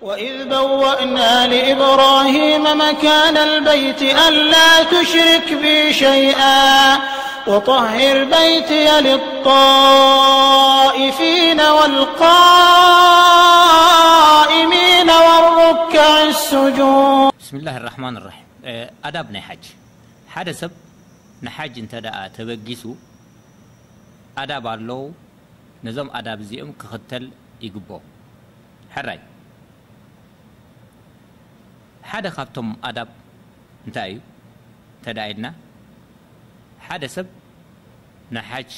وإذ بوأنا لإبراهيم مكان البيت ألا تشرك بي شيئا وطهر بيتي للطائفين والقائمين والركع السجود. ብስምላህ ራሕማን ራሒም። ኣዳብ ናይ ሓጅ። ሓደ ሰብ ንሓጅ እንተ ደኣ ተበጊሱ ኣዳብ ኣለዉ። ነዞም ኣዳብ እዚኦም ክኽተል ይግብኦ። ሕራይ፣ ሓደ ካብቶም ኣዳብ እንታይ እዩ እንተ ደኣ ኢልና፣ ሓደ ሰብ ንሓጅ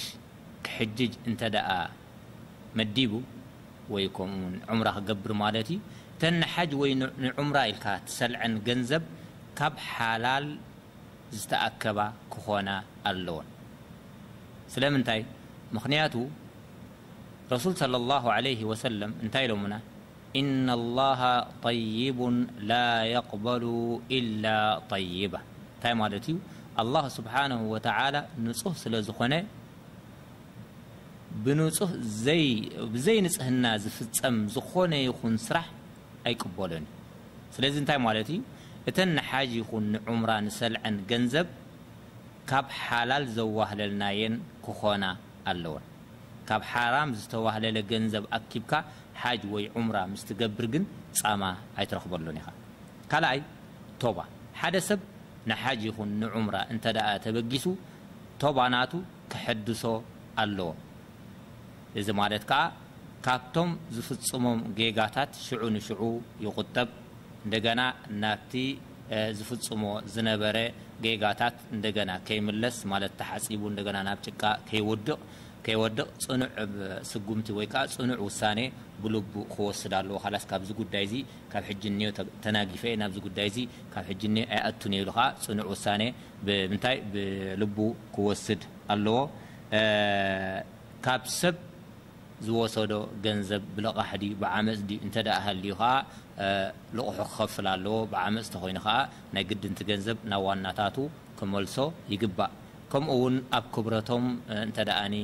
ክሕጅጅ እንተ ደኣ መዲቡ ወይ ከምኡ እውን ዑምራ ክገብር ማለት እዩ። እተን ንሓጅ ወይ ንዑምራ ኢልካ ትሰልዐን ገንዘብ ካብ ሓላል ዝተኣከባ ክኾና ኣለወን። ስለምንታይ? ምኽንያቱ ረሱል ሰለላሁ ዐለይሂ ወሰለም እንታይ ኢሎምና? ኢነላሃ ጠይቡን ላ የቅበሉ ኢላ ጠይባ። እንታይ ማለት እዩ? ኣላህ ስብሓነሁ ወተዓላ ንጹህ ስለ ዝኾነ ብንጹህ ዘይ ብዘይ ንጽህና ዝፍጸም ዝኾነ ይኹን ስራሕ ኣይቅበሎን እዩ። ስለዚ እንታይ ማለት እዩ? እተን ንሓጅ ይኹን ንዑምራ ንሰልዐን ገንዘብ ካብ ሓላል ዘዋህለልናየን ክኾና ኣለወን። ካብ ሓራም ዝተዋህለለ ገንዘብ ኣኪብካ ሓጅ ወይ ዑምራ ምስ ትገብር ግን ጻማ ኣይትረኽበሉን ኢኻ። ካልኣይ፣ ቶባ። ሓደ ሰብ ንሓጅ ይኹን ንዑምራ እንተ ደኣ ተበጊሱ ቶባ ናቱ ክሕድሶ ኣለዎ። እዚ ማለት ከኣ ካብቶም ዝፍጽሞም ጌጋታት ሽዑ ንሽዑ ይቑጠብ። እንደገና ናብቲ ዝፍጽሞ ዝነበረ ጌጋታት እንደገና ከይምለስ፣ ማለት ተሓጺቡ እንደገና ናብ ጭቃ ከይወድቕ ከይወድቕ ጽኑዕ ስጉምቲ ወይ ከኣ ጽኑዕ ውሳኔ ብልቡ ክወስድ ኣለዎ። ካላስ ካብዚ ጉዳይ እዚ ካብ ሕጂ እኒዮ ተናጊፈ ናብዚ ጉዳይ እዚ ካብ ሕጂ እኒዮ ኣይኣቱን ኢሉ ከኣ ጽኑዕ ውሳኔ ብምንታይ ብልቡ ክወስድ ኣለዎ። ካብ ሰብ ዝወሰዶ ገንዘብ ብለቓሕ ድዩ ብዓመፅ ድዩ እንተ ደኣ ሃልዩ ኸዓ ልቑሑ ክኸፍል ኣለዎ። ብዓመፅ ተኾይኑ ኸዓ ናይ ግድን እቲ ገንዘብ ናብ ዋናታቱ ክመልሶ ይግባእ። ከምኡ እውን ኣብ ክብረቶም እንተ ደኣኒ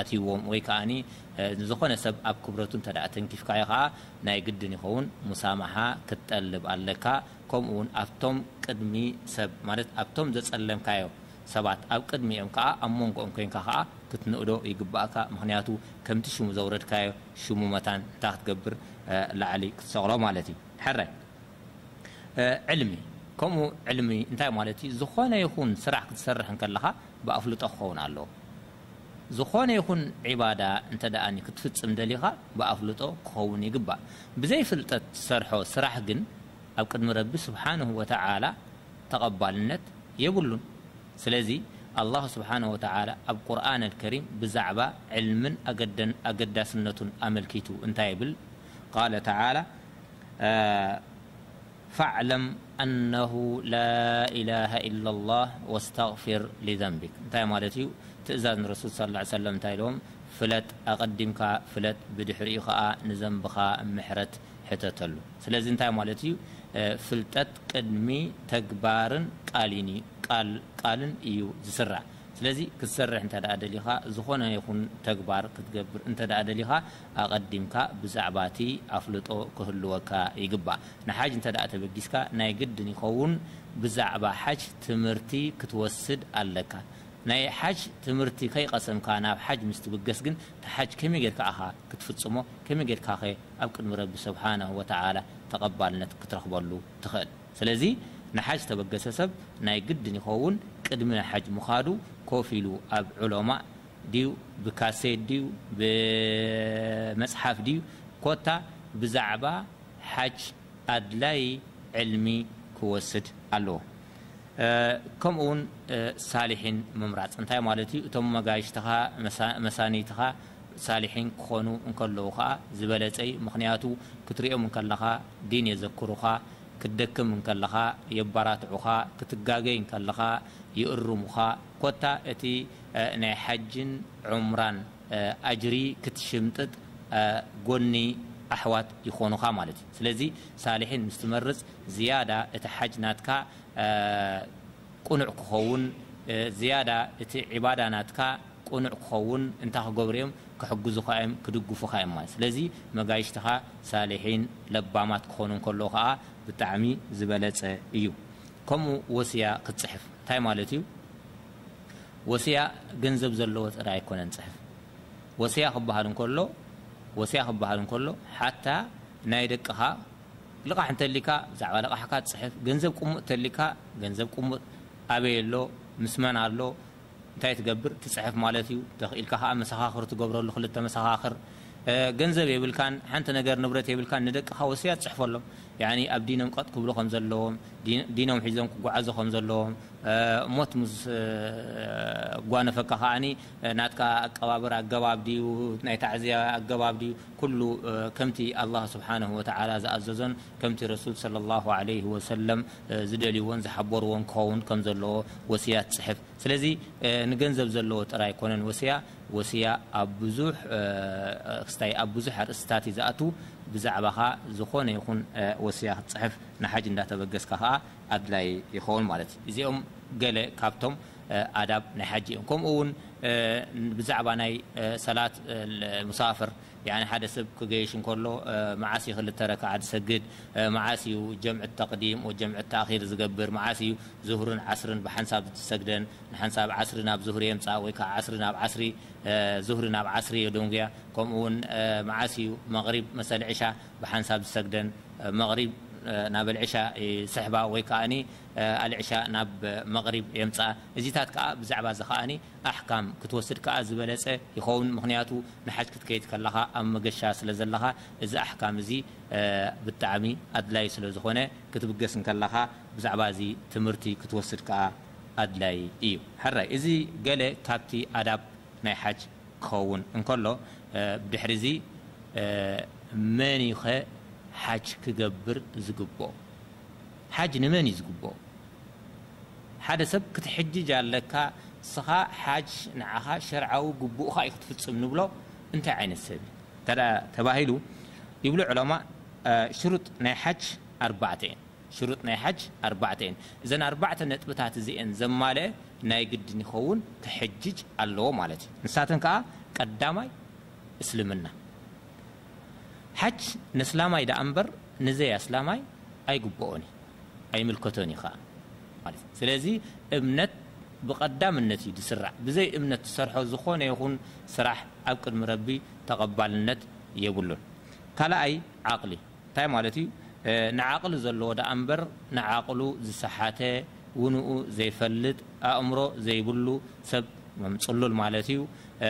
ኣትይዎም ወይ ከዓኒ ዝኾነ ሰብ ኣብ ክብረቱ እንተ ደኣ ተንኪፍካዮ ኸዓ ናይ ግድን ይኸውን ሙሳማሓ ክትጠልብ ኣለካ። ከምኡ እውን ኣብቶም ቅድሚ ሰብ ማለት ኣብቶም ዘፀለምካዮ ሰባት ኣብ ቅድሚኦም ከኣ ኣብ መንጎኦም ኮይንካ ከኣ ክትንእዶ ይግባእካ። ምኽንያቱ ከምቲ ሽሙ ዘውረድካዮ ሽሙ መታን እንታይ ክትገብር ላዕሊ ክትሰቕሎ ማለት እዩ። ሕራይ ዕልሚ ከምኡ ዕልሚ እንታይ ማለት እዩ? ዝኾነ ይኹን ስራሕ ክትሰርሕ እንከለኻ ብኣፍልጦ ክኸውን ኣለዎ። ዝኾነ ይኹን ዒባዳ እንተ ደኣኒ ክትፍጽም ደሊኻ ብኣፍልጦ ክኸውን ይግባእ። ብዘይ ፍልጠት ትሰርሖ ስራሕ ግን ኣብ ቅድሚ ረቢ ስብሓንሁ ወተዓላ ተቐባልነት የብሉን። ስለዚ ኣላህ ስብሓንሁ ወተዓላ ኣብ ቁርኣን ኣልከሪም ብዛዕባ ዕልምን ኣገደን ኣገዳስነቱን ኣመልኪቱ እንታይ ይብል? ቃለ ተዓላ ፈዕለም ኣነሁ ላኢላሃ ኢላላህ ወስተግፊር ሊዘንቢክ። እንታይ ማለት እዩ? ትእዛዝ ንረሱል ሰለላሁ ዐለይሂ ወሰለም እንታይ ኢሎም? ፍለጥ፣ ኣቐዲምካ ፍለጥ፣ ብድሕሪኡ ኸኣ ንዘንብኻ ምሕረት ሕተተሉ። ስለዚ እንታይ ማለት እዩ? ፍልጠት ቅድሚ ተግባርን ቃልን እዩ ዝስራዕ። ስለዚ ክትሰርሕ እንተ ደኣ ደሊኻ ዝኾነ ይኹን ተግባር ክትገብር እንተ ደኣ ደሊኻ ኣቐዲምካ ብዛዕባ እቲ ኣፍልጦ ክህልወካ ይግባእ። ንሓጅ እንተ ደኣ ተበጊስካ ናይ ግድን ይኸውን ብዛዕባ ሓጅ ትምህርቲ ክትወስድ ኣለካ። ናይ ሓጅ ትምህርቲ ከይቐሰምካ ናብ ሓጅ ምስ ትብገስ ግን እቲ ሓጅ ከመይ ጌርካ ኢኻ ክትፍጽሞ? ከመይ ጌርካኸ ኣብ ቅድሚ ረቢ ስብሓነሁ ወተዓላ ተቐባልነት ክትረኽበሉ ትኽእል? ስለዚ ንሓጅ ዝተበገሰ ሰብ ናይ ግድን ይኸውን ቅድሚ ናይ ሓጅ ምኻዱ ኮፍ ኢሉ ኣብ ዑለማእ ድዩ ብካሴት ድዩ ብመጽሓፍ ድዩ ኮታ ብዛዕባ ሓጅ ኣድላይ ዕልሚ ክወስድ ኣለዎ። ከምኡ እውን ሳሊሒን ምምራፅ እንታይ ማለት እዩ? እቶም መጋይሽትኻ መሳኒትኻ ሳሊሒን ክኾኑ እንከለዉ ከዓ ዝበለፀ እዩ። ምኽንያቱ ክትሪኦም እንከለኻ ዲን የዘክሩኻ፣ ክትደክም እንከለኻ የባራትዑኻ፣ ክትጋገይ እንከለኻ ይእርሙኻ። ኮታ እቲ ናይ ሓጅን ዑምራን ኣጅሪ ክትሽምጥጥ ጎኒ ኣሕዋት ይኾኑኻ ማለት እዩ። ስለዚ ሳሊሒን ምስ ትመርፅ ዝያዳ እቲ ሓጅ ናትካ ቁኑዕ ክኸውን፣ ዝያዳ እቲ ዒባዳ ናትካ ቁኑዕ ክኸውን እንታይ ክገብሩ እዮም? ክሕግዙኻ እዮም፣ ክድግፉኻ እዮም ማለት። ስለዚ መጋይሽትኻ ሳሊሒን ለባማት ክኾኑ እንከለዉ ኸዓ ብጣዕሚ ዝበለጸ እዩ። ከምኡ ወስያ ክትጽሕፍ እንታይ ማለት እዩ? ወስያ ገንዘብ ዘለዎ ጥራይ ኣይኮነን ጽሕፍ። ወስያ ክበሃል እንከሎ፣ ወስያ ክበሃል እንከሎ ሓታ ናይ ደቅኻ ልቓሕ እንተሊካ ብዛዕባ ልቓሕካ ትጽሕፍ፣ ገንዘብ ቅሙጥ ተሊካ ገንዘብ ቅሙጥ ኣበይ ኣሎ፣ ምስ መን ኣሎ፣ እንታይ ትገብር ትጽሕፍ ማለት እዩ። ተኽኢልካ ከኣ መሰኻኽር ትገብረሉ፣ ክልተ መሰኻኽር። እ፣ ገንዘብ የብልካን፣ ሓንቲ ነገር ንብረት የብልካን፣ ንደቅኻ ወስያ ትጽሕፈሎም። ያኒ ኣብ ዲኖም ቀጥ ክብሉ ከም ዘለዎም፣ ዲ-፣ ዲኖም ሒዞም ክጓዓዙ ከም ዘለዎም፣ እ፣ ሞት ምስ፣ እ፣ ጓነፈካ ከኣኒ፣ እ፣ ናትካ ኣቀባብር ኣገባብ ድዩ፣ ናይ ታዕዝያ ኣገባብ ድዩ፣ ኩሉ፣ እ፣ ከምቲ ኣላህ ስብሓነሁ ወተዓላ ዝኣዘዞን ከምቲ ረሱል ሰለላሁ ዐለይሂ ወሰለም፣ እ፣ ዝደልይዎን ዝሓበርዎን ክኸውን ከም ዘለዎ ወስያ ትጽሕፍ። ስለዚ፣ እ፣ ንገንዘብ ዘለዎ ጥራይ ኣይኮነን ወስያ። ወስያ ኣብ ብዙሕ፣ እ፣ ክስታይ ኣብ ብዙሕ ኣርእስትታት እዩ ዝኣቱ። ብዛዕባኻ ዝኾነ ይኹን፣ እ፣ ወስያ ክትጽሕፍ ንሓጅ እንዳተበገስካ ከኣ ኣድላይ ይኸውን ማለት እዩ። እዚኦም ገለ ካብቶም፣ እ፣ ኣዳብ ናይ ሓጅ እዮም። ከምኡ እውን፣ እ፣ ብዛዕባ ናይ፣ እ፣ ሰላት፣ እ፣ ል-፣ ሙሳፍር፣ ያኒ ሓደ ሰብ ክገይሽ እንከሎ፣ እ፣ መዓስ እዩ ክልተ ረክዓ ዝሰግድ፣ እ፣ መዓስ እዩ ጀምዒ ተቕዲም ወጀምዒ ተኣኺር ዝገብር፣ መዓስ እዩ ዙህርን ዓስርን ብሓንሳብ ዝሰግደን፣ ንሓንሳብ ዓስሪ ናብ ዙህሪ የምጻእ ወይ ከዓ ዓስሪ ናብ ዓስሪ፣ እ፣ ዙህሪ ናብ ዓስሪ የደንጉያ። ከምኡ እውን፣ እ፣ መዓስ እዩ መቕሪብ መሰል ዕሻ ብሓንሳብ ዝሰግደን፣ እ፣ መቕሪብ፣ እ፣ ናብ ኣልዕሻ ይስሕባ ወይ ከኣኒ፣ እ፣ ኣልዕሻ ናብ መቕሪብ የምጻእ። እዚታት ከኣ ብዛዕባ እዚ ከኣኒ ኣሕካም ክትወስድ ከኣ ዝበለጸ ይኸውን። ምኽንያቱ ንሓጅ ክትከይድ ከለኻ ኣብ መገሻ ስለ ዘለኻ፣ እዚ ኣሕካም እዚ፣ እ፣ ብጣዕሚ ኣድላዪ ስለ ዝኾነ፣ ክትብገስ እንከለኻ ብዛዕባ እዚ ትምህርቲ ክትወስድ ከኣ ኣድላዪ እዩ። ሕራይ፣ እዚ ገለ ካብቲ ኣዳብ ናይ ሓጅ ክኸውን እንከሎ፣ እ፣ ብድሕሪ እዚ፣ እ፣ መን እዩ ኸ ሓጅ ክገብር ዝግብኦ? ሓጅ ንመን እዩ ዝግብኦ? ሓደ ሰብ ክትሕጅጅ ኣለካ፣ ንስኻ ሓጅ ንዓኻ ሸርዓዊ ግቡእኻ እዩ ክትፍጽም ንብሎ እንታይ ዓይነት ሰብ እዩ? እንተ ደኣ ተባሂሉ፣ ይብሉ ዑለማ፣ እ፣ ሽሩጥ ናይ ሓጅ ኣርባዕተ እየን። ሽሩጥ ናይ ሓጅ ኣርባዕተ እየን። እዘን ኣርባዕተ ነጥብታት እዚኤን ዘማልአ ናይ ግድን ይኸውን ክሕጅጅ ኣለዎ ማለት እዩ። ንሳተን ከኣ ቀዳማይ እስልምና። ሓጅ ነስላማይ ደኣ እምበር ንዘይ ኣስላማይ ኣይግብኦን እዩ፣ ኣይምልከቶን እዩ ከኣ ማለት እዩ። ስለዚ እምነት ብቐዳምነት እዩ ዝስራዕ። ብዘይ እምነት ትሰርሖ ዝኾነ ይኹን ስራሕ ኣብ ቅድሚ ረቢ ተቐባልነት የብሉን። ካልኣይ ዓቕሊ እንታይ ማለት እዩ? እ፣ ንዓቕሊ ዘለዎ ደኣ እምበር ንዓቕሉ ዝሰሓተ፣ ውንኡ ዘይፈልጥ፣ ኣእምሮ ዘይብሉ ሰብ፣ ጽሉል ማለት እዩ። እ፣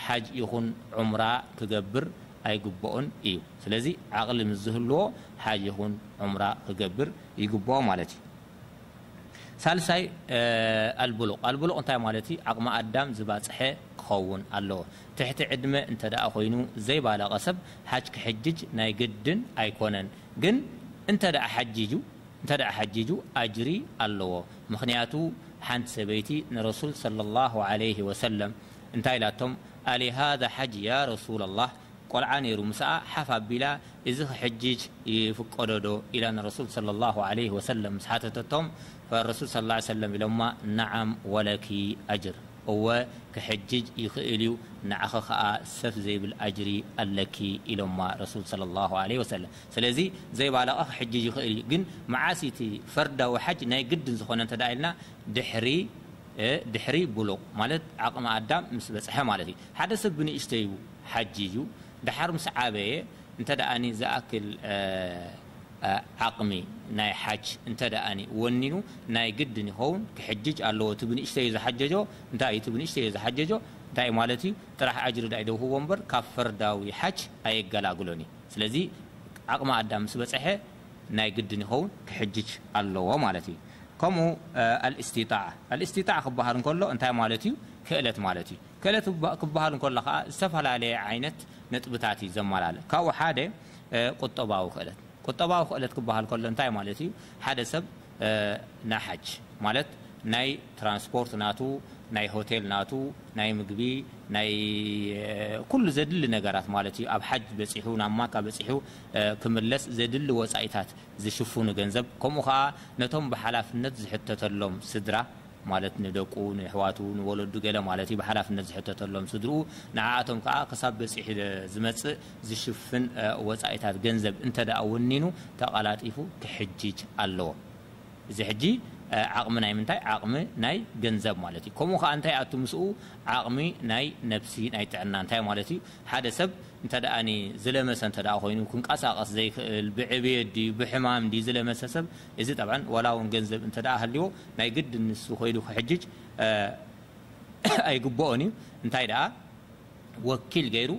ሓጅ ይኹን ዑምራ ክገብር ኣይግብኦን እዩ። ስለዚ ዓቕሊ ምስ ዝህልዎ ሓጅ ይኹን ዑምራ ክገብር ይግብኦ ማለት እዩ። ሳልሳይ፣ እ፣ ኣልቡሉቕ። ኣልቡሉቕ እንታይ ማለት እዩ? ዓቕሚ ኣዳም ዝባጽሐ ክኸውን ኣለዎ። ትሕቲ ዕድመ እንተ ደኣ ኮይኑ ዘይባለቐ ሰብ ሓጅ ክሕጅጅ ናይ ግድን ኣይኮነን። ግን እንተ ደኣ ሓጂጁ፣ እንተ ደኣ ሓጂጁ ኣጅሪ ኣለዎ። ምኽንያቱ ሓንቲ ሰበይቲ ንረሱል ሰለላሁ ዐለይሂ ወሰለም እንታይ ኢላቶም? ኣሊሃዛ ሓጅ ያ ረሱለላህ፣ ቆልዓ ነይሩ፣ ምስኣ ሓፍ ኣቢላ፣ "እዚ ክሕጅጅ ይፍቀዶ ዶ?" ኢላ ንረሱል ሰለላሁ ዐለይሂ ወሰለም ምስ ሓተተቶም፣ ረሱል ሰለላሁ ዐለይሂ ወሰለም ኢሎማ፣ "ነዓም ወለኪ ኣጅር፣ እወ ክሕጅጅ ይኽእል እዩ፣ ንዓኺ ኸኣ ሰፍ ዘይብል ኣጅሪ ኣለኪ" ኢሎማ ረሱል ሰለላሁ ዐለይሂ ወሰለም። ስለዚ ዘይባለቐ ክሕጅጅ ይኽእል እዩ። ግን መዓስ እቲ ፈርዳዊ ሓጅ ናይ ግድን ዝኾነ እንተ ደኣ ኢልና፣ ድሕሪ፣ እ፣ ድሕሪ ቡሉቕ ማለት ዓቕሚ ኣዳም ምስ በጽሐ ማለት እዩ። ሓደ ሰብ ብንእሽተዩ ሓጂጁ፣ ደሓር ምስ ዓበየ እንተ ደኣኒ ዝኣክል፣ እ፣ እ፣ ዓቕሚ ናይ ሓጅ እንተ ደኣኒ ወኒኑ፣ ናይ ግድን ይኸውን ክሕጅጅ ኣለዎ። እቲ ብንእሽተዩ ዝሓጀጆ እንታይ እዩ? እቲ ብንእሽተዩ ዝሓጀጆ እንታይ ማለት እዩ? ጥራሕ ኣጅሪ ዳኣ ይደውህዎ እምበር ካብ ፈርዳዊ ሓጅ ኣየገላግሎን እዩ። ስለዚ ዓቕሚ ኣዳም ምስ በጽሐ ናይ ግድን ይኸውን ክሕጅጅ ኣለዎ ማለት እዩ። ከምኡ፣ እ፣ ኣልእስቲጣዓ። ኣልእስቲጣዓ ክበሃል እንከሎ እንታይ ማለት እዩ? ክእለት ማለት እዩ። ክእለት ክበ-፣ ክበሃል እንከሎ ከኣ ዝተፈላለየ ዓይነት ነጥብታት እዩ ዘመላልእ። ካብኡ ሓደ፣ እ፣ ቁጠባዊ ክእለት። ቁጠባዊ ክእለት ክበሃል ከሎ እንታይ ማለት እዩ? ሓደ ሰብ፣ እ፣ ንሓጅ ማለት ናይ ትራንስፖርት ናቱ፣ ናይ ሆቴል ናቱ፣ ናይ ምግቢ፣ ናይ፣ እ፣ ኩሉ ዘድሊ ነገራት ማለት እዩ። ኣብ ሓጅ በጺሑ፣ ናብ ማካ በጺሑ፣ እ፣ ክምለስ ዘድሊ ወጻኢታት ዝሽፍኑ ገንዘብ፣ ከምኡ ኸኣ ነቶም ብሓላፍነት ዝሕተተሎም ስድራ፣ ማለት ንደቁ፣ ንኣሕዋቱ፣ ንወለዱ ገለ ማለት እዩ፣ ብሓላፍነት ዝሕተተሎም ስድርኡ፣ ንዓኣቶም ከኣ ክሳብ በጺሑ ዝመጽእ ዝሽፍን፣ እ፣ ወጻኢታት ገንዘብ እንተ ደኣ ወኒኑ፣ ተቐላጢፉ ክሕጅጅ ኣለዎ። እዚ ሕጂ፣ እ፣ ዓቕሚ ናይ ምንታይ? ዓቕሚ ናይ ገንዘብ ማለት እዩ። ከምኡ ከኣ እንታይ ኣቱ ምስኡ? ዓቕሚ ናይ ነብሲ፣ ናይ ጥዕና። እንታይ ማለት እዩ? ሓደ ሰብ እንተ ደኣ ኒ ዝለመሰ እንተ ደኣ ኮይኑ፣ ክንቀሳቐስ ዘይክእል፣ ብዕብየት ድዩ፣ ብሕማም ድዩ ዝለመሰ ሰብ፣ እዚ ጠብዓን ዋላ እውን ገንዘብ እንተ ደኣ ሃልዎ፣ ናይ ግድን ንሱ ከይዱ ክሕጅጅ፣ እ፣ ኣይግብኦን እዩ። እንታይ ደኣ ወኪል ገይሩ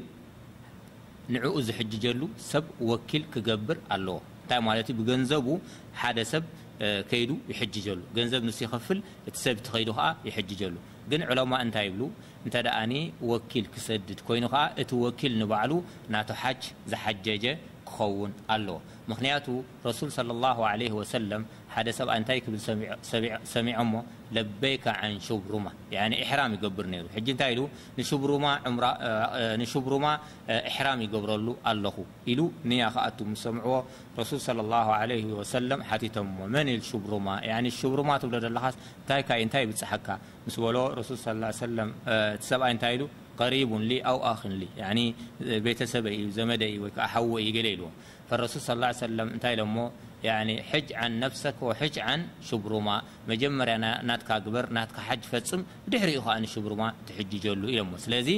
ንዕኡ ዝሕጅጀሉ ሰብ ወኪል ክገብር ኣለዎ። እንታይ ማለት እዩ? ብገንዘቡ ሓደ ሰብ፣ እ፣ ከይዱ ይሕጅጀሉ። ገንዘብ ንሱ ይኸፍል፣ እቲ ሰብ እቲ ከይዱ ከኣ ይሕጅጀሉ። ግን ዑለማ እንታይ ይብሉ? እንተ ደኣኒ ወኪል ክሰድድ ኮይኑ ከኣ እቲ ወኪል ንባዕሉ ናቱ ሓጅ ዝሓጀጀ ክኸውን ኣለዎ። ምኽንያቱ ረሱል ሰለላሁ ዐለይሂ ወሰለም ሓደ ሰብኣይ እንታይ ክብል ሰሚዖ-፣ ሰሚዖ-፣ ሰሚዖሞ? ለበይከ ዐን ሹብሩማ፣ ያኒ ኢሕራም ይገብር ነይሩ። ሕጂ እንታይ ኢሉ? ንሹብሩማ ዑምራ፣ እ፣ እ፣ ንሹብሩማ፣ እ፣ ኢሕራም ይገብረሉ ኣለኹ ኢሉ ንያ ክኣቱ ምስ ሰምዕዎ፣ ረሱል ሰለላሁ ዐለይሂ ወሰለም ሓቲቶሞ፣ መን ኢል ሹብሩማ? ያኒ ሹብሩማ ትብሎ ዘለኻስ እንታይ ካይ፣ እንታይ ይብጽሓካ? ምስ በሎ፣ ረሱል ሰለላሁ ዐለይሂ ወሰለም፣ እ፣ እቲ ሰብኣይ እንታይ ኢሉ? ቀሪቡን ሊ ኣው ኣኽን ሊ፣ ያኒ ቤተሰበይ እዩ፣ ዘመደይ እዩ፣ ወይ ከዓ ሓወይ እዩ ገለ ኢልዎ። ፈረሱል ሰለላሁ ዐለይሂ ወሰለም እንታይ ኢሎሞ? ያኒ ሕጅ ዐን ነፍሰክ ወሕጅ ዐን ሹብሩማ፣ መጀመርያ ና-፣ ናትካ ግበር፣ ናትካ ሓጅ ፈጽም፣ ብድሕሪኡ ከዓ ንሹብሩማ ትሕጅጀሉ ኢሎሞ። ስለዚ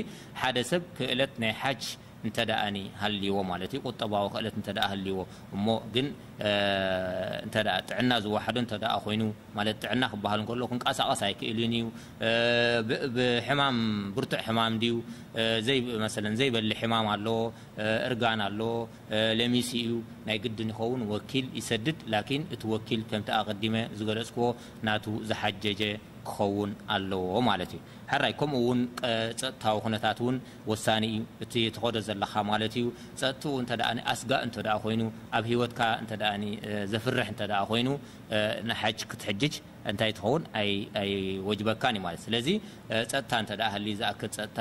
ሓደ ሰብ ክእለት ናይ ሓጅ እንተ ደኣኒ ሃልይዎ ማለት እዩ፣ ቁጠባዊ ክእለት እንተ ደኣ ሃልይዎ፣ እሞ ግን፣ እ፣ እንተ ደኣ ጥዕና ዝወሓዶ እንተ ደኣ ኮይኑ፣ ማለት ጥዕና ክበሃል እንከሎ ክንቀሳቐስ ኣይክእልን እዩ፣ እ፣ ብ-፣ ብሕማም፣ ብርቱዕ ሕማም ድዩ፣ እ፣ ዘይ-፣ መሰለን ዘይበሊ ሕማም ኣለዎ፣ እ፣ እርጋን ኣለዎ፣ እ፣ ለሚሲ እዩ፣ ናይ ግድን ይኸውን ወኪል ይሰድድ። ላኪን እቲ ወኪል ከምቲ ኣቐዲመ ዝገለጽክዎ ናቱ ዝሓጀጀ ክኸውን ኣለዎ ማለት እዩ። ሕራይ፣ ከምኡ እውን ቀ-፣ ጸጥታዊ ኩነታት እውን ወሳኒ እዩ። እቲ ትኸዶ ዘለኻ ማለት እዩ፣ ጸጥትኡ እንተ ደኣ ኣስጋእ እንተ ደኣ ኮይኑ፣ ኣብ ህይወትካ እንተ ደኣ ኒ-፣ እ፣ ዘፍርሕ እንተ ደኣ ኮይኑ፣ እ፣ ንሓጅ ክትሕጅጅ እንታይ ትኸውን? ኣይ-፣ ኣይወጅበካን እዩ ማለት። ስለዚ፣ እ፣ ጸጥታ እንተ ደኣ ሃልዩ፣ ዝኣክል ጸጥታ፣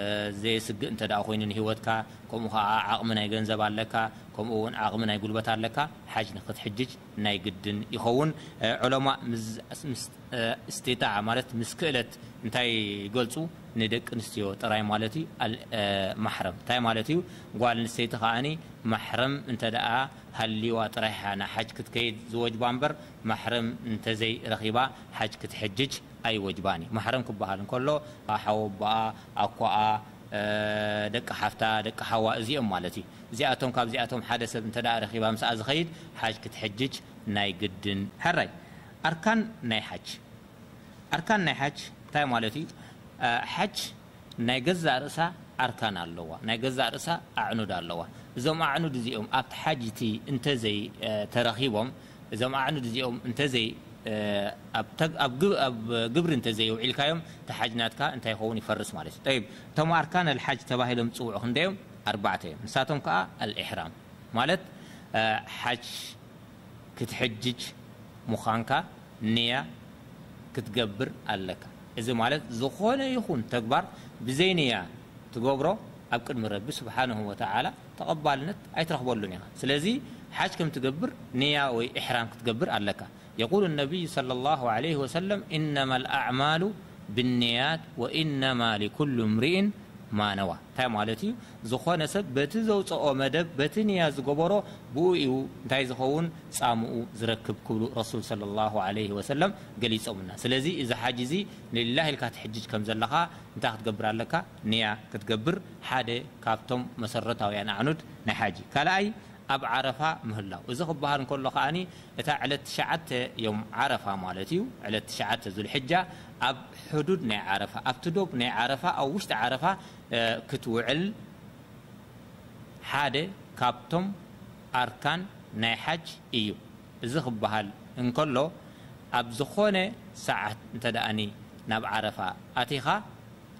እ፣ ዘየስግእ እንተ ደኣ ኮይኑ ንህይወትካ፣ ከምኡ ኸዓ ዓቕሚ ናይ ገንዘብ ኣለካ፣ ከምኡ እውን ዓቕሚ ናይ ጉልበት ኣለካ፣ ሓጅ ንክትሕጅጅ ናይ ግድን ይኸውን። እ፣ ዑለማ ምስ፣ ምስ፣ እ፣ እስቲጣዓ ማለት ምስ ክእለት እንታይ ይገልጹ? ንደቂ ኣንስትዮ ጥራይ ማለት እዩ። ኣል-፣ እ፣ ማሕረም እንታይ ማለት እዩ? ጓል ኣንስተይቲ ከኣኒ ማሕረም እንተ ደኣ ሃልይዋ ጥራይ እያ ንሓጅ ክትከይድ ዝወጅባ እምበር፣ ማሕረም እንተዘይ ረኺባ ሓጅ ክትሕጅጅ ኣይወጅባን እዩ። ማሕረም ክበሃል እንከሎ፣ ሓወቦኣ፣ ኣኮኣ፣ እ፣ ደቂ ሓፍታ፣ ደቂ ሓዋ እዚኦም ማለት እዩ። እዚኣቶም፣ ካብዚኣቶም ሓደ ሰብ እንተ ደኣ ረኺባ ምስኣ ዝኸይድ ሓጅ ክትሕጅጅ ናይ ግድን። ሕራይ፣ ኣርካን ናይ ሓጅ። ኣርካን ናይ ሓጅ እንታይ ማለት እዩ? እ፣ ሓጅ ናይ ገዛእ ርእሳ ኣርካን ኣለዋ፣ ናይ ገዛእ ርእሳ ኣዕኑድ ኣለዋ። እዞም ኣዕኑድ እዚኦም ኣብቲ ሓጅ እቲ እንተዘይ፣ እ፣ ተረኺቦም፣ እዞም ኣዕኑድ እዚኦም እንተዘይ፣ እ፣ ኣብ ተግ-፣ ኣብ ግብ-፣ ኣብ ግብሪ እንተዘይ ኣውዒልካዮም፣ እቲ ሓጅ ናትካ እንታይ ይኸውን? ይፈርስ ማለት እዩ። ጠይብ፣ እቶም ኣርካን ኣልሓጅ ተባሂሎም ዝጽውዑ ክንደዮም? ኣርባዕተ እዮም። ንሳቶም ከኣ ኣልኢሕራም ማለት፣ እ፣ ሓጅ ክትሕጅጅ ምዃንካ ንያ ክትገብር ኣለካ። እዚ ማለት ዝኾነ ይኹን ተግባር ብዘይ ንያ ትገብሮ ኣብ ቅድሚ ረቢ ስብሓንሁ ወተዓላ ተቐባልነት ኣይትረኽበሉን ኢኻ። ስለዚ ሓጅ ከም ትገብር ንያ ወይ ኢሕራም ክትገብር ኣለካ። የቁሉ ነቢይ ሰለላሁ ዐለይሂ ወሰለም፣ "ኢነማ ልኣዕማሉ ብንያት ወኢነማ ሊኩሉ እምሪእን ማ ነዋ።" እንታይ ማለት እዩ? ዝኾነ ሰብ በቲ ዘውፅኦ መደብ፣ በቲ ንያ ዝገበሮ፣ ብኡ እዩ እንታይ ዝኸውን? ጻምኡ ዝረክብ ክብሉ ረሱል ሰለላሁ ዐለይሂ ወሰለም ገሊጾምና። ስለዚ እዚ ሓጅ እዚ ንሊላሂ ኢልካ ትሕጅጅ ከም ዘለኻ እንታይ ክትገብር ኣለካ? ንያ ክትገብር፣ ሓደ ካብቶም መሰረታውያን ኣዕኑድ ናይ ሓጂ። ካልኣይ፣ ኣብ ዓረፋ ምህላው። እዚ ክበሃል እንከሎ ከኣኒ እታ ዕለት ትሽዓተ ዮም ዓረፋ ማለት እዩ። ዕለት ትሽዓተ ዙልሕጃ ኣብ ሕዱድ ናይ ዓረፋ፣ ኣብቲ ዶብ ናይ ዓረፋ፣ ኣብ ውሽጢ ዓረፋ፣ እ፣ ክትውዕል ሓደ ካብቶም ኣርካን ናይ ሓጅ እዩ። እዚ ክበሃል እንከሎ ኣብ ዝኾነ ሰዓት እንተ ደኣኒ ናብ ዓረፋ ኣቲኻ፣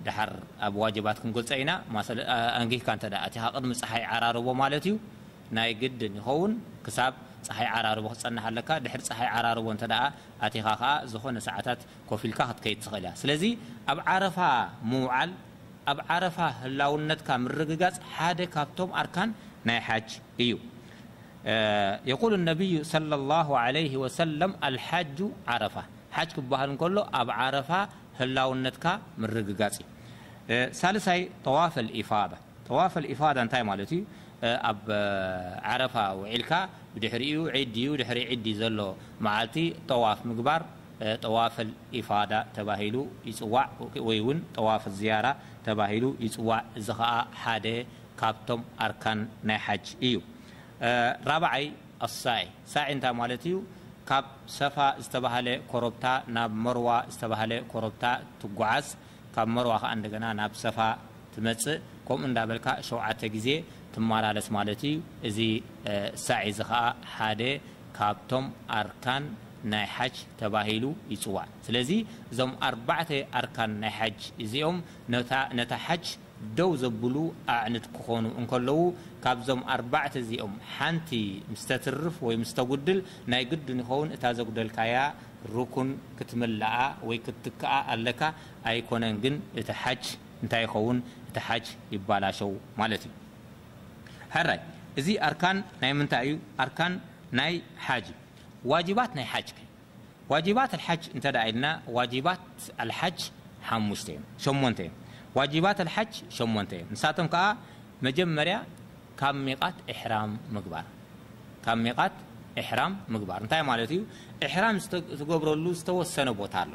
ደሓር ኣብ ዋጅባት ክንገልጾ ኢና። ማሰለ-፣ ኣ-፣ ኣንጊህካ እንተ ደኣ ኣቲኻ ቅድሚ ጸሓይ ዓራርቦ ማለት እዩ፣ ናይ ግድን ይኸውን ክሳብ ጸሓይ ዓራርቦ ክትጸንሕ ኣለካ። ድሕሪ ጸሓይ ዓራርቦ እንተ ደኣ ኣቲኻ ከኣ ዝኾነ ሰዓታት ኮፍ ኢልካ ክትከይድ ትኽእል እያ። ስለዚ ኣብ ዓረፋ ምውዓል፣ ኣብ ዓረፋ ህላውነትካ ምርግጋጽ ሓደ ካብቶም ኣርካን ናይ ሓጅ እዩ። እ፣ የቁሉ ነቢዩ ሰለላሁ ዐለይሂ ወሰለም፣ "ኣልሓጁ ዓረፋ፣ ሓጅ ክበሃል እንከሎ ኣብ ዓረፋ ህላውነትካ ምርግጋጽ እዩ። እ፣ ሳልሳይ ጠዋፈል ኢፋዳ። ጠዋፈል ኢፋዳ እንታይ ማለት እዩ? እ፣ ኣብ፣ እ፣ ዓረፋ ውዒልካ ብድሕሪኡ ዒድ እዩ፣ ድሕሪ ዒድ ዘሎ መዓልቲ ጠዋፍ ምግባር፣ እ፣ ጠዋፈል ኢፋዳ ተባሂሉ ይጽዋዕ፣ ወይ እውን ጠዋፍ ዝያራ ተባሂሉ ይጽዋዕ። እዚ ኸኣ ሓደ ካብቶም ኣርካን ናይ ሓጅ እዩ። እ፣ ራብዓይ ኣሳዒ። ሳዒ እንታይ ማለት እዩ? ካብ ሰፋ ዝተባህለ ኮረብታ ናብ መርዋ ዝተባህለ ኮረብታ ትጓዓዝ፣ ካብ መርዋ ኸዓ እንደገና ናብ ሰፋ ትመጽእ፣ ከምኡ እንዳበልካ ሸውዓተ ግዜ ትመላለስ ማለት እዩ። እዚ፣ እ፣ ሳዒ እዚ ኸዓ ሓደ ካብቶም ኣርካን ናይ ሓጅ ተባሂሉ ይጽዋዕ። ስለዚ እዞም ኣርባዕተ ኣርካን ናይ ሓጅ እዚኦም ነታ፣ ነታ ሓጅ ደው ዘብሉ ኣዕንድ ክኾኑ እንከለዉ፣ ካብዞም ኣርባዕተ እዚኦም ሓንቲ ምስ ተትርፍ ወይ ምስ ተጉድል፣ ናይ ግድን ይኸውን እታ ዘጉደልካያ ሩኩን ክትምልኣ ወይ ክትትክኣ ኣለካ። ኣይኮነን ግን እቲ ሓጅ እንታይ ይኸውን? እቲ ሓጅ ይባላሸው ማለት እዩ። ሕራይ፣ እዚ ኣርካን ናይ ምንታይ እዩ? ኣርካን ናይ ሓጅ እዩ። ዋጅባት ናይ ሓጅ ከ? ዋጅባት ኣልሓጅ እንተ ደኣ ኢልና፣ ዋጅባት ኣልሓጅ ሓሙሽተ እዮም፣ ሸሞንተ እዮም። ዋጅባት ኣልሓጅ ሸሞንተ እዮም። ንሳቶም ከኣ መጀመርያ ካብ ሚቓት ኢሕራም ምግባር። ካብ ሚቓት ኢሕራም ምግባር እንታይ ማለት እዩ? ኢሕራም ዝተ-፣ ዝገብረሉ ዝተወሰነ ቦታ ኣሎ።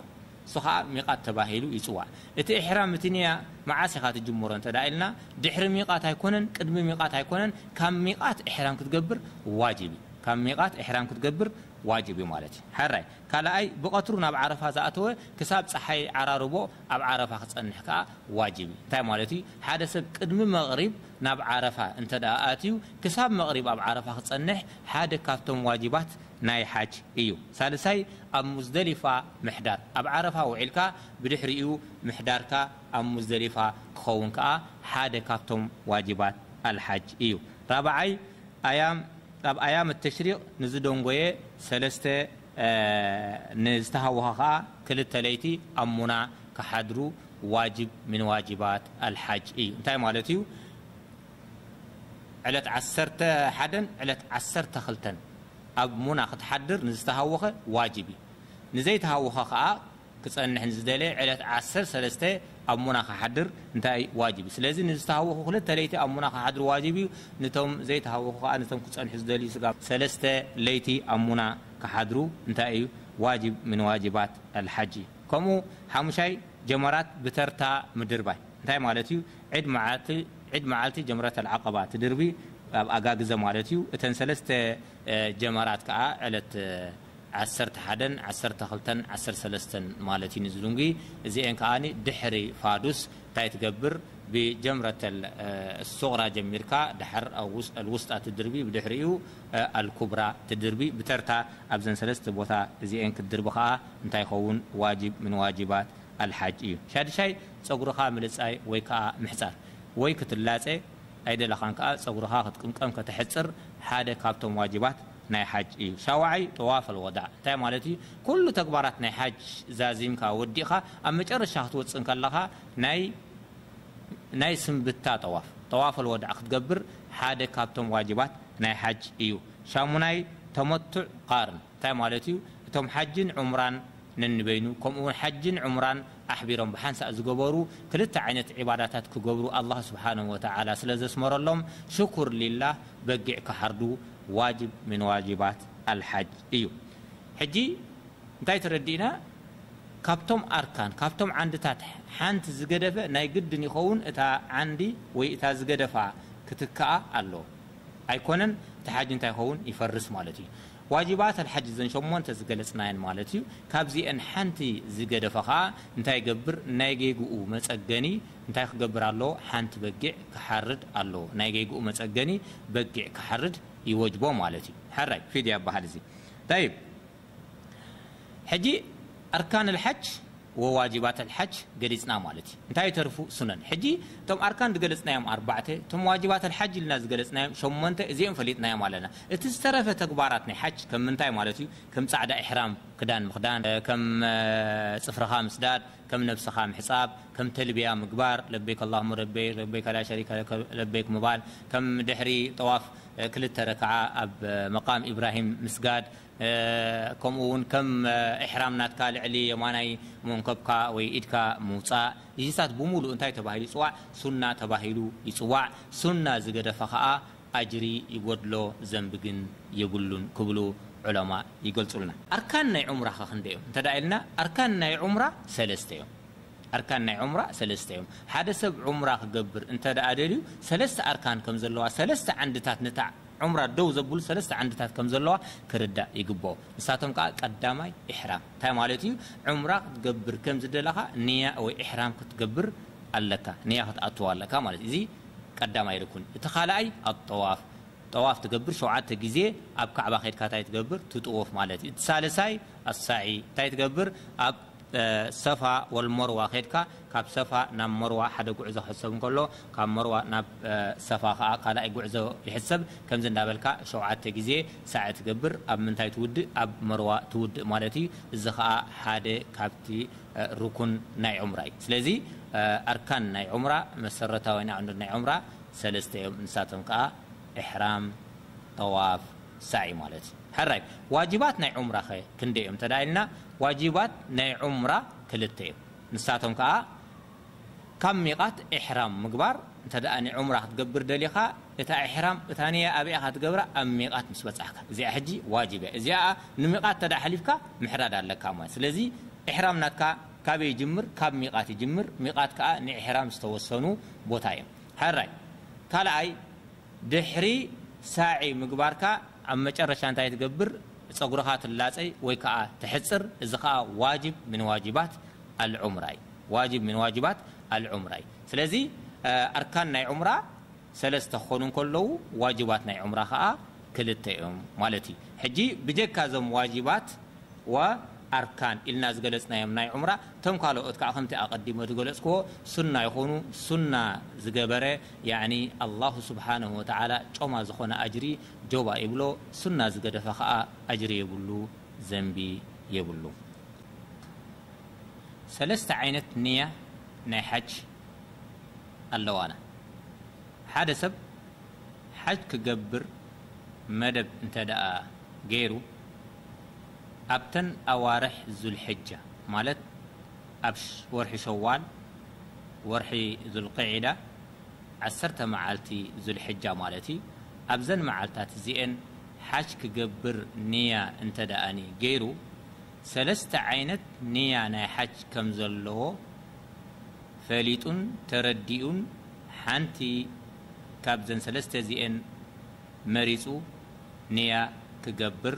እሱ ኸኣ ሚቓት ተባሂሉ ይጽዋዕ። እቲ ኢሕራም፣ እቲ ንያ መዓስ ኢኻ ትጅምሮ እንተ ደኣ ኢልና፣ ድሕሪ ሚቓት ኣይኮነን፣ ቅድሚ ሚቓት ኣይኮነን፣ ካብ ሚቓት ኢሕራም ክትገብር ዋጅብ እዩ። ካብ ሚቓት ኢሕራም ክትገብር ዋጅብ እዩ ማለት እዩ። ሕራይ፣ ካልኣይ፣ ብቐትሩ ናብ ዓረፋ ዝኣተወ ክሳብ ጸሓይ ዓራርቦ ኣብ ዓረፋ ክጸንሕ ከኣ ዋጅብ እዩ። እንታይ ማለት እዩ? ሓደ ሰብ ቅድሚ መቕሪብ ናብ ዓረፋ እንተ ደኣ ኣትዩ፣ ክሳብ መቕሪብ ኣብ ዓረፋ ክጸንሕ ሓደ ካብቶም ዋጅባት ናይ ሓጅ እዩ። ሳልሳይ፣ ኣብ ሙዝደሊፋ ምሕዳር። ኣብ ዓረፋ ውዒልካ ብድሕሪኡ ምሕዳርካ ኣብ ሙዝደሊፋ ክኸውን ከኣ ሓደ ካብቶም ዋጅባት ኣልሓጅ እዩ። ራብዓይ፣ ኣያም፣ ኣብ ኣያም ተሽሪቕ ንዝደንጎየ ሰለስተ፣ እ፣ ንዝተሃወኸ ከኣ ክልተ ለይቲ ኣብ ሙና ክሓድሩ ዋጅብ ምን ዋጅባት ኣልሓጅ እዩ። እንታይ ማለት እዩ? ዕለት ዓሰርተ ሓደን ዕለት ዓሰርተ ክልተን ኣብ ሙና ክትሓድር ንዝተሃወኸ ዋጅብ እዩ። ንዘይተሃወኸ ከኣ ክጸንሕ ንዝደለየ ዕለት ዓሰርተ ሰለስተ ኣብ ሙና ክሓድር እንታይ እዩ? ዋጅብ እዩ። ስለዚ ንዝተሃወኹ ክልተ ለይቲ ኣብ ሙና ክሓድሩ ዋጅብ እዩ። ንቶም ዘይተሃወኹ ከኣ ነቶም ክጸንሑ ዝደልዩ ስጋብ ሰለስተ ለይቲ ኣብ ሙና ክሓድሩ እንታይ እዩ? ዋጅብ ምን ዋጅባት ኣልሓጅ እዩ። ከምኡ ሓሙሻይ ጀመራት ብተርታ ምድርባይ። እንታይ ማለት እዩ? ዒድ መዓልቲ፣ ዒድ መዓልቲ ጀምረት ኣልዓቀባ ትድርቢ ኣብ ኣጋግዘ ማለት እዩ። እተን ሰለስተ፣ እ፣ ጀመራት ከኣ ዕለት፣ እ፣ ዓሰርተ ሓደን ዓሰርተ ክልተን ዓሰርተ ሰለስተን ማለት እዩ ንዝድንጉ። እዚኤን ከኣ ድሕሪ ፋዱስ እንታይ ትገብር? ብጀምረተል፣ እ፣ ሱቕራ ጀሚርካ፣ ድሓር ኣብ ውስ-፣ ኣልውስጣ ትድርቢ፣ ብድሕሪኡ፣ እ፣ ኣልኩብራ ትድርቢ። ብተርታ ኣብዘን ሰለስተ ቦታ እዚኤን ክትድርቢ ከኣ እንታይ ይኸውን? ዋጅብ ምን ዋጅባት ኣልሓጅ እዩ። ሻድሻይ ጸጉርኻ ምልጻይ ወይ ከኣ ምሕጻር፣ ወይ ክትላጸ ኣይደለኻን ከኣ ጸጉርኻ ክትቅምቀም ከተሕጽር ሓደ ካብቶም ዋጅባት ናይ ሓጅ እዩ። ሻውዓይ ጠዋፍ ኣልወዳዕ እንታይ ማለት እዩ? ኩሉ ተግባራት ናይ ሓጅ ዛዚምካ ወዲእኻ ኣብ መጨረሻ ክትወጽእ እንከለኻ ናይ፣ ናይ ስንብታ ጠዋፍ፣ ጠዋፍ ኣልወዳዕ ክትገብር ሓደ ካብቶም ዋጅባት ናይ ሓጅ እዩ። ሻሙናይ ተመቱዕ ቃርን እንታይ ማለት እዩ? እቶም ሓጅን ዑምራን ነንበይኑ፣ ከምኡ እውን ሓጅን ዑምራን ኣሕቢሮም ብሓንሳእ ዝገበሩ ክልተ ዓይነት ዒባዳታት ክገብሩ ኣላህ ስብሓነሁ ወተዓላ ስለ ዘስመረሎም፣ ሽኩር ሊላህ በጊዕ ክሓርዱ ዋጅብ ምን ዋጅባት ኣልሓጅ እዩ። ሕጂ እንታይ ተረዲእና? ካብቶም ኣርካን፣ ካብቶም ዓንድታት ሓንቲ ዝገደፈ ናይ ግድን ይኸውን እታ ዓንዲ ወይ እታ ዝገደፋ ክትከኣ ኣለዎ። ኣይኮነን እቲ ሓጅ እንታይ ይኸውን? ይፈርስ ማለት እዩ። ዋጅባት ኣልሓጅ እዘን ሸሞንተ ዝገለጽናየን ማለት እዩ። ካብዚአን ሓንቲ ዝገደፈ ኸኣ እንታይ ይገብር? ናይ ጌግኡ መጸገኒ እንታይ ክገብር ኣለዎ? ሓንቲ በጊዕ ክሓርድ ኣለዎ። ናይ ጌግኡ መጸገኒ በጊዕ ክሓርድ ይወጅቦ ማለት እዩ። ሕራይ ፊድያ ይበሃል እዚ። ጠይብ፣ ሕጂ ኣርካን ኣልሓጅ ወዋጅባት ኣልሓጅ ገሊጽና ማለት እዩ። እንታይ ተርፉ? ሱነን። ሕጂ እቶም ኣርካን ዝገለጽናዮም ኣርባዕተ፣ እቶም ዋጅባት ኣልሓጅ ኢልና ዝገለጽናዮም ሸሞንተ፣ እዚኦም ፈሊጥናዮም ኣለና። እቲ ዝተረፈ ተግባራት ናይ ሓጅ ከም ምንታይ ማለት እዩ? ከም ጻዕዳ ኢሕራም ክዳን ምኽዳን፣ ከም፣ እ፣ ጽፍርኻ ምስዳድ፣ ከም ነብስኻ ምሕጻብ፣ ከም ተልቢያ ምግባር፣ ለበይክ ኣላሁመ ለበይክ፣ ለበይከ ላ ሸሪከ ለከ ለበይክ ምባል፣ ከም ድሕሪ ጠዋፍ ክልተ ረክዓ ኣብ መቃም ኢብራሂም ምስጋድ፣ ከምኡ እውን ከም ኢሕራም ናትካ ልዕሊ የማናይ መንከብካ ወይ ኢድካ ምውፃእ፣ እዚታት ብምሉእ እንታይ ተባሂሉ ይፅዋዕ? ሱና ተባሂሉ ይፅዋዕ። ሱና ዝገደፈ ከዓ ኣጅሪ ይጎድሎ፣ ዘንቢ ግን የብሉን ክብሉ ዑለማ ይገልፁልና። ኣርካን ናይ ዑምራ ከ ክንደይ እዮም እንተ ደኣ ኢልና፣ ኣርካን ናይ ዑምራ ሰለስተ እዮም። ኣርካን ናይ ዑምራ ሰለስተ እዮም። ሓደ ሰብ ዑምራ ክገብር እንተ ደኣ ደልዩ፣ ሰለስተ ኣርካን ከም ዘለዋ፣ ሰለስተ ዓንድታት፣ ነታ ዑምራ ደው ዘብሉ ሰለስተ ዓንድታት ከም ዘለዋ ክርዳእ ይግብኦ። ንሳቶም ከዓ ቀዳማይ ኢሕራም። እንታይ ማለት እዩ? ዑምራ ክትገብር ከም ዝደለኻ ንያ ወይ ኢሕራም ክትገብር ኣለካ፣ ንያ ክትኣትዋ ኣለካ ማለት እዩ። እዚ ቀዳማይ ርኩን። እቲ ካልኣይ ኣጠዋፍ። ጠዋፍ ትገብር ሸውዓተ ግዜ ኣብ ካዕባ ከድካ እንታይ ትገብር? ትጥወፍ ማለት እዩ። እቲ ሳልሳይ ኣሳዒ እንታይ ትገብር? ኣብ ሰፋ ወልመርዋ ከድካ ካብ ሰፋ ናብ መርዋ ሓደ ጉዕዞ ክሕሰብ እንከሎ፣ ካብ መርዋ ናብ ሰፋ ከዓ ካልኣይ ጉዕዞ ይሕሰብ። ከምዚ እንዳበልካ ሸውዓተ ግዜ ሳዒ ትገብር። ኣብ ምንታይ ትውድእ? ኣብ መርዋ ትውድእ ማለት እዩ። እዚ ከዓ ሓደ ካብቲ ሩኩን ናይ ዑምራ እዩ። ስለዚ ኣርካን ናይ ዑምራ፣ መሰረታዊ ናይ ናይ ዑምራ ሰለስተ እዮም። ንሳቶም ከዓ ኢሕራም፣ ጠዋፍ፣ ሳዒ ማለት እዩ። ሕራይ፣ ዋጅባት ናይ ዑምራ ኸ ክንደይ እዮም እንተ ደኣ ኢልና፣ ዋጅባት ናይ ዑምራ ክልተ እዮም። ንሳቶም ከዓ ካብ ሚቓት ኢሕራም ምግባር። እንተ ደኣ ንዑምራ ክትገብር ደሊኻ፣ እታ ኢሕራም፣ እታ ንያ ኣበይ ኢኻ ትገብራ? ኣብ ሚቓት ምስ በጻሕካ። እዚኣ ሕጂ ዋጅብ እያ። እዚኣ ንሚቓት እንተ ደኣ ሓሊፍካ ምሕራድ ኣለካ ማለት። ስለዚ ኢሕራም ናትካ ካበይ ይጅምር? ካብ ሚቓት ይጅምር። ሚቓት ከዓ ንኢሕራም ዝተወሰኑ ቦታ እዮም። ሕራይ፣ ካልኣይ ድሕሪ ሳዒ ምግባርካ ኣብ መጨረሻ እንታይ ትገብር? ጸጉርኻ ትላጸይ ወይ ከዓ ትሕጽር። እዚ ከዓ ዋጅብ ምን ዋጅባት ኣልዑምራ እዩ። ዋጅብ ምን ዋጅባት ኣልዑምራ እዩ። ስለዚ ኣርካን ናይ ዑምራ ሰለስተ ክኾኑ እንከለዉ፣ ዋጅባት ናይ ዑምራ ከዓ ክልተ እዮም ማለት እዩ። ሕጂ ብጀካ እዞም ዋጅባት ወኣርካን ኢልና ዝገለጽናዮም ናይ ዑምራ፣ እቶም ካልኦት ከዓ ከምቲ ኣቐዲመ ዝገለጽክዎ ሱና ይኾኑ። ሱና ዝገበረ፣ ያዕኒ ኣላሁ ስብሓነሁ ወተዓላ ጮማ ዝኾነ ኣጅሪ ጆባ ይብሎ፣ ሱና ዝገደፈ ከዓ ኣጅሪ የብሉ፣ ዘንቢ የብሉ። ሰለስተ ዓይነት ንያ ናይ ሓጅ ኣለዋና። ሓደ ሰብ ሓጅ ክገብር መደብ እንተ ደኣ ገይሩ፣ ኣብተን ኣዋርሕ ዙልሕጃ፣ ማለት ኣብ ሽ-፣ ወርሒ ሸዋል፣ ወርሒ ዙልቅዒዳ፣ ዓሰርተ መዓልቲ ዙልሕጃ ማለት እዩ። ኣብዘን መዓልታት እዚኤን ሓጅ ክገብር ንያ እንተ ደኣኒ ገይሩ፣ ሰለስተ ዓይነት ንያ ናይ ሓጅ ከም ዘለዎ ፈሊጡን ተረዲኡን፣ ሓንቲ ካብዘን ሰለስተ እዚኤን መሪጹ ንያ ክገብር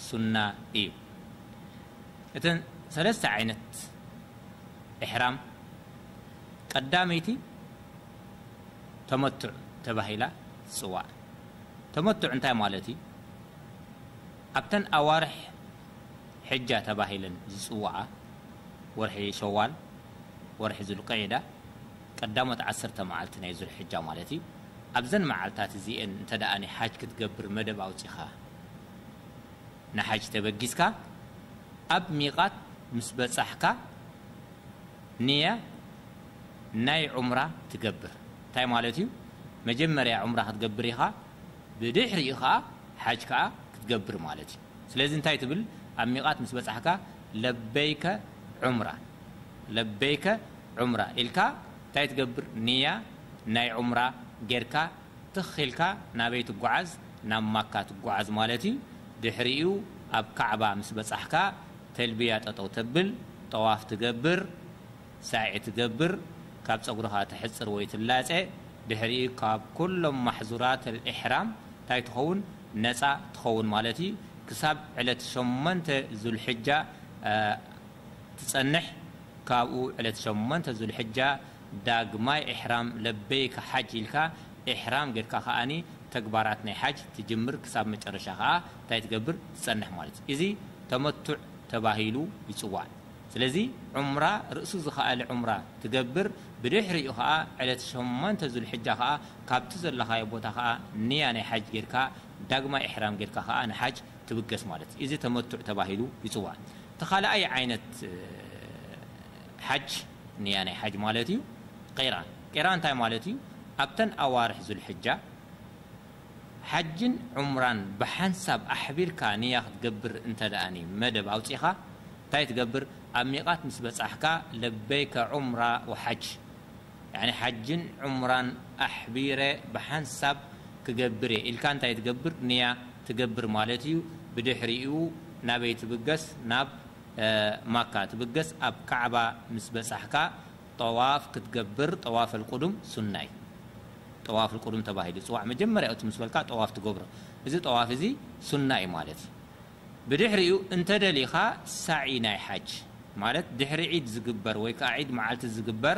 ሱና እዩ። እተን ሰለስተ ዓይነት ኢሕራም፣ ቀዳመይቲ ተመቱዕ ተባሂላ ትጽዋዕ። ተመቱዕ እንታይ ማለት እዩ? ኣብተን ኣዋርሕ ሕጃ ተባሂለን ዝጽውዓ፣ ወርሒ ሸዋል፣ ወርሒ ዙልቅዒዳ፣ ቀዳሞት ዓሰርተ መዓልቲ ናይ ዙልሕጃ ማለት እዩ። ኣብዘን መዓልታት እዚኤን እንተ ደኣ ሓጅ ክትገብር መደብ ኣውጺኻ፣ ንሓጅ ተበጊስካ፣ ኣብ ሚቓት ምስ በጻሕካ፣ ንያ ናይ ዑምራ ትገብር። እንታይ ማለት እዩ? መጀመርያ ዑምራ ክትገብር ኢኻ፣ ብድሕሪኡ ኸዓ ሓጅ ከኣ ክትገብር ማለት እዩ። ስለዚ እንታይ ትብል? ኣብ ሚቓት ምስ በጻሕካ፣ ለበይከ ዑምራ፣ ለበይከ ዑምራ ኢልካ እንታይ ትገብር? ንያ ናይ ዑምራ ጌርካ ትኽ ኢልካ ናበይ ትጓዓዝ? ናብ ማካ ትጓዓዝ ማለት እዩ። ድሕሪኡ ኣብ ካዕባ ምስ በጻሕካ ተልብያ ጠጠው ተብል፣ ጠዋፍ ትገብር፣ ሳዒ ትገብር፣ ካብ ጸጉርኻ ተሕጽር ወይ ትላጸ። ድሕሪኡ ካብ ኩሎም ማሕዙራት ኣልኢሕራም እንታይ ትኸውን? ነጻ ትኸውን ማለት እዩ። ክሳብ ዕለት ሸሞንተ ዙልሕጃ፣ እ፣ ትጸንሕ። ካብኡ ዕለት ሸሞንተ ዙልሕጃ ዳግማይ ኢሕራም ለበይከ ሓጅ ኢልካ ኢሕራም ጌርካ ከኣኒ ተግባራት ናይ ሓጅ ትጅምር፣ ክሳብ መጨረሻ ከኣ እንታይ ትገብር? ትጸንሕ ማለት እዩ። እዚ ተመቱዕ ተባሂሉ ይጽዋዕ። ስለዚ ዑምራ ርእሱ ዝኸኣለ ዑምራ ትገብር፣ ብድሕሪኡ ከኣ ዕለት ሸሞንተ ዙልሕጃ ከኣ ካብቲ ዘለኻዮ ቦታ ከኣ ንያ ናይ ሓጅ ጌርካ ዳግማይ ኢሕራም ጌርካ ከኣ ንሓጅ ትብገስ ማለት እዩ። እዚ ተመቱዕ ተባሂሉ ይጽዋዕ። እቲ ካልኣይ ዓይነት፣ እ፣ ሓጅ፣ ንያ ናይ ሓጅ ማለት እዩ፣ ቂራን። ቂራን እንታይ ማለት እዩ? ኣብተን ኣዋርሕ ዙልሕጃ ሓጅን ዑምራን ብሓንሳብ ኣሕቢርካ ንያ ክትገብር እንተ ደኣኒ መደብ ኣውጺኻ፣ እንታይ ትገብር? ኣብ ሚቓት ምስ በጻሕካ ለበይከ ዑምራ ወሓጅ፣ ያኒ ሓጅን ዑምራን ኣሕቢረ ብሓንሳብ ክገብር እየ ኢልካ እንታይ ትገብር? ንያ ትገብር ማለት እዩ። ብድሕሪኡ ናበይ ትብገስ? ናብ ማካ ትብገስ። ኣብ ካዕባ ምስ በጻሕካ ጠዋፍ ክትገብር፣ ጠዋፍ ኣልቁዱም ሱና እዩ። ጠዋፍ ኣልቁዱም ተባሂሉ ይጽዋዕ። መጀመርያ እቲ ምስ በልካ ጠዋፍ ትገብሮ፣ እዚ ጠዋፍ እዚ ሱና እዩ ማለት እዩ። ብድሕሪኡ እንተ ደሊኻ ሳዒ ናይ ሓጅ ማለት ድሕሪ ዒድ ዝግበር ወይ ከዓ ዒድ መዓልቲ ዝግበር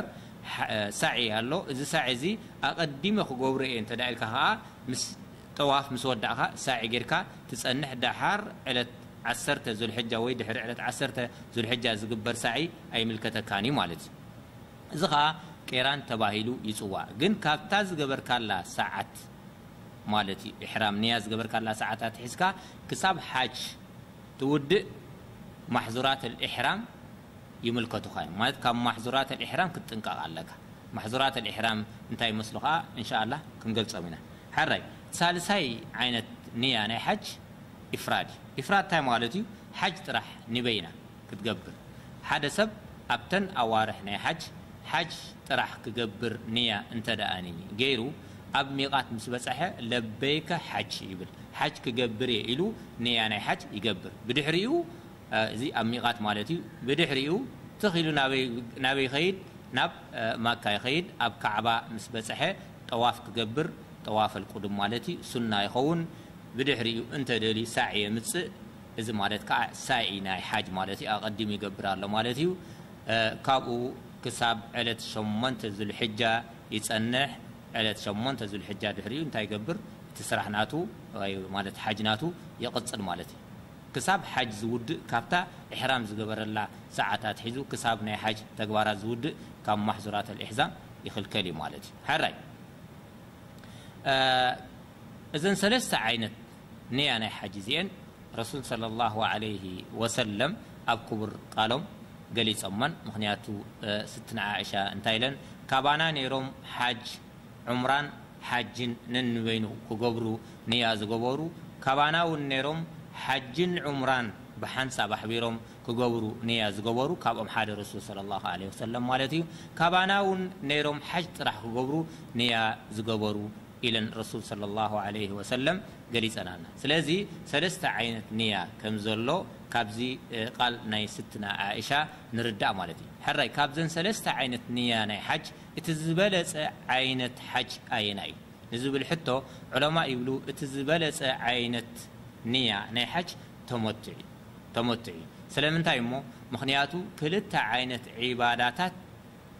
ሓ-፣ ሳዒ ኣሎ። እዚ ሳዒ እዚ ኣቐዲመ ክገብሮ እየ እንተ ደኣ ኢልካ ከዓ ምስ ጠዋፍ ምስ ወዳእካ ሳዒ ጌርካ ትጸንሕ። ደሓር ዕለት ዓሰርተ ዙልሕጃ ወይ ድሕሪ ዕለት ዓሰርተ ዙልሕጃ ዝግበር ሳዒ ኣይምልከተካን እዩ ማለት እዩ። እዚ ኸኣ ቂራን ተባሂሉ ይጽዋዕ። ግን ካብታ ዝገበርካላ ሰዓት ማለት እዩ፣ ኢሕራም ንያ ዝገበርካላ ሰዓት ኣትሒዝካ ክሳብ ሓጅ ትውድእ ማሕዙራት ኣልኢሕራም ይምልከቱኻ እዮም። ማለት ካብ ማሕዙራት ኣልኢሕራም ክትጥንቀቕ ኣለካ። ማሕዙራት ኣልኢሕራም እንታይ ይመስሉ ኸኣ እንሻኣላህ ክንገልጾም ኢና። ሕራይ፣ ሳልሳይ ዓይነት ንያ ናይ ሓጅ ኢፍራድ እዩ። ኢፍራድ እንታይ ማለት እዩ? ሓጅ ጥራሕ ንበይና ክትገብር። ሓደ ሰብ ኣብተን ኣዋርሕ ናይ ሓጅ፣ ሓጅ ጥራሕ ክገብር ንያ እንተ ደኣኒ ገይሩ፣ ኣብ ሚቓት ምስ በጽሐ ለበይከ ሓጅ ይብል። ሓጅ ክገብር እየ ኢሉ ንያ ናይ ሓጅ ይገብር። ብድሕሪኡ፣ እ፣ እዚ ኣብ ሚቓት ማለት እዩ። ብድሕሪኡ ትኽ ኢሉ ናበይ፣ ናበይ ይኸይድ? ናብ፣ እ፣ ማካ ይኸይድ። ኣብ ካዕባ ምስ በጽሐ ጠዋፍ ክገብር፣ ጠዋፍ ኣልቁዱም ማለት እዩ፣ ሱና ይኸውን። ብድሕሪኡ እንተ ደልዩ ሳዒ የምጽእ። እዚ ማለት ከኣ ሳዒ ናይ ሓጅ ማለት እዩ፣ ኣቐዲሙ ይገብር ኣሎ ማለት እዩ። እ፣ ካብኡ ክሳብ ዕለት ሸሞንተ ዙልሕጃ ይጸንሕ። ዕለት ሸሞንተ ዙልሕጃ ድሕሪኡ እንታይ ይገብር? እቲ ስራሕ ናቱ፣ ወይ ማለት ሓጅ ናቱ ይቕጽል ማለት እዩ። ክሳብ ሓጅ ዝውድእ፣ ካብታ ኢሕራም ዝገበረላ ሰዓት ኣትሒዙ ክሳብ ናይ ሓጅ ተግባራት ዝውድእ ካብ ማሕዙራት ኣልኢሕዛም ይኽልከል እዩ ማለት እዩ። ሕራይ፣ እ፣ እዘን ሰለስተ ዓይነት ንያ ናይ ሓጅ እዚአን ረሱል ሰለላሁ ዐለይሂ ወሰለም ኣብ ክቡር ቃሎም ገሊጾመን። ምኽንያቱ፣ እ፣ ስትና ዓኢሻ እንታይ ኢለን? ካባና ነይሮም ሓጅ፣ ዑምራን ሓጅን ነንበይኑ ክገብሩ ንያ ዝገበሩ፣ ካባና እውን ነይሮም ሓጅን ዑምራን ብሓንሳብ ኣሕቢሮም ክገብሩ ንያ ዝገበሩ፣ ካብኦም ሓደ ረሱል ሰለላሁ ዐለይሂ ወሰለም ማለት እዩ። ካባና እውን ነይሮም ሓጅ ጥራሕ ክገብሩ ንያ ዝገበሩ ኢለን ረሱል ሰለላሁ ዐለይሂ ወሰለም ገሊጸናልና። ስለዚ ሰለስተ ዓይነት ንያ ከም ዘሎ ካብዚ፣ እ፣ ቃል ናይ ስትና ዓኢሻ ንርዳእ ማለት እዩ። ሕራይ፣ ካብዘን ሰለስተ ዓይነት ንያ ናይ ሓጅ እቲ ዝበለጸ ዓይነት ሓጅ ኣየና እዩ ንዝብል ሕቶ፣ ዑለማ ይብሉ፣ እቲ ዝበለጸ ዓይነት ንያ ናይ ሓጅ ተመቱዕ እዩ። ተመቱዕ እዩ። ስለምንታይ እሞ? ምኽንያቱ ክልተ ዓይነት ዒባዳታት፣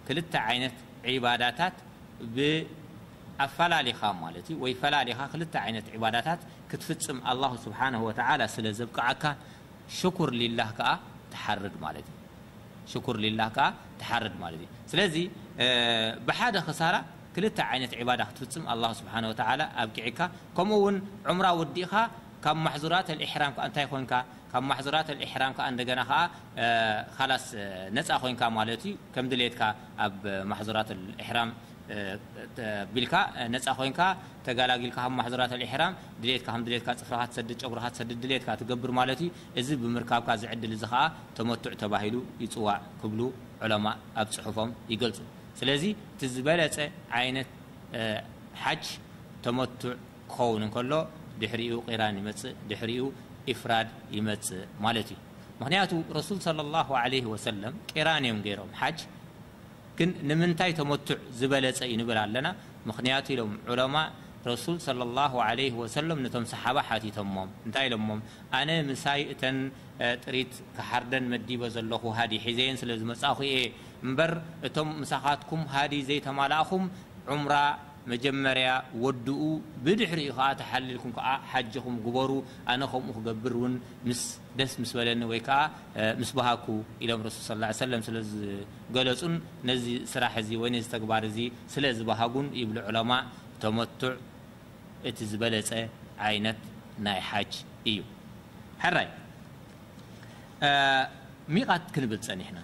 ክልተ ዓይነት ዒባዳታት ብኣፈላሊኻ ማለት እዩ፣ ወይ ፈላሊኻ ክልተ ዓይነት ዒባዳታት ክትፍጽም ኣላሁ ስብሓነሁ ወተዓላ ስለ ዘብቅዓካ፣ ሽኩር ሊላህ ከኣ ትሓርድ ማለት እዩ። ሽኩር ሊላህ ከኣ ትሓርድ ማለት እዩ። ስለዚ፣ እ፣ ብሓደ ክሳራ ክልተ ዓይነት ዒባዳ ክትፍጽም ኣላሁ ስብሓነሁ ወተዓላ ኣብቂዕካ። ከምኡ እውን ዑምራ ወዲእኻ ካብ ማሕዙራት ኣልኢሕራም ከኣ እንታይ ኮንካ? ካብ ማሕዙራት ኣልኢሕራም ከኣ እንደገና ከኣ፣ እ፣ ኻላስ፣ እ፣ ነጻ ኮንካ ማለት እዩ። ከም ድሌትካ ኣብ ማሕዙራት ኣልኢሕራም፣ እ፣ ተ-፣ ቢልካ፣ እ፣ ነጻ ኮንካ፣ ተጋላጊልካ ካብ ማሕዙራት ኣልኢሕራም፣ ድሌትካ ከም ድሌትካ ጽፍርኻ ትሰድድ፣ ጨጉርኻ ትሰድድ፣ ድሌትካ ትገብር ማለት እዩ። እዚ ብምርካብካ እዚ ዕድል እዚ ከኣ ተመቱዕ ተባሂሉ ይጽዋዕ ክብሉ ዑለማ ኣብ ጽሑፎም ይገልጹ። ስለዚ እቲ ዝበለጸ ዓይነት፣ እ፣ ሓጅ ተመቱዕ ክኸውን እንከሎ፣ ድሕሪኡ ቂራን ይመጽእ፣ ድሕሪኡ ኢፍራድ ይመጽእ ማለት እዩ። ምኽንያቱ ረሱል ሰለላሁ ዐለይሂ ወሰለም ቂራን እዮም ገይሮም ሓጅ። ግን ንምንታይ ተመቱዕ ዝበለጸ እዩ ንብል ኣለና? ምኽንያቱ ኢሎም ዑለማ፣ ረሱል ሰለላሁ ዐለይሂ ወሰለም ነቶም ሰሓባ ሓቲቶሞም፣ እንታይ ኢሎሞም? ኣነ ምሳይ እተን፣ እ፣ ጥሪት ክሓርደን መዲበ ዘለኹ ሃዲ ሒዘየን ስለ ዝመጻኹ እየ እምበር፣ እቶም ምሳኻትኩም ሃዲ ዘይተማላእኹም ዑምራ መጀመርያ ወድኡ፣ ብድሕሪኡ ኸኣ ተሓሊልኩም ከኣ ሓጅኹም ግበሩ፣ ኣነ ከምኡ ክገብር እውን ምስ ደስ ምስ በለኒ ወይ ከኣ፣ እ፣ ምስ በሃኩ ኢሎም ረሱል ሰለላሁ ዐለይሂ ወሰለም ስለ ዝገለጹን ነዚ ስራሕ እዚ ወይ ነዚ ተግባር እዚ ስለ ዝበሃጉን ይብሉ ዑለማ፣ ተመቱዕ እቲ ዝበለጸ ዓይነት ናይ ሓጅ እዩ። ሕራይ፣ እ፣ ሚቓት ክንብል ጸኒሕና።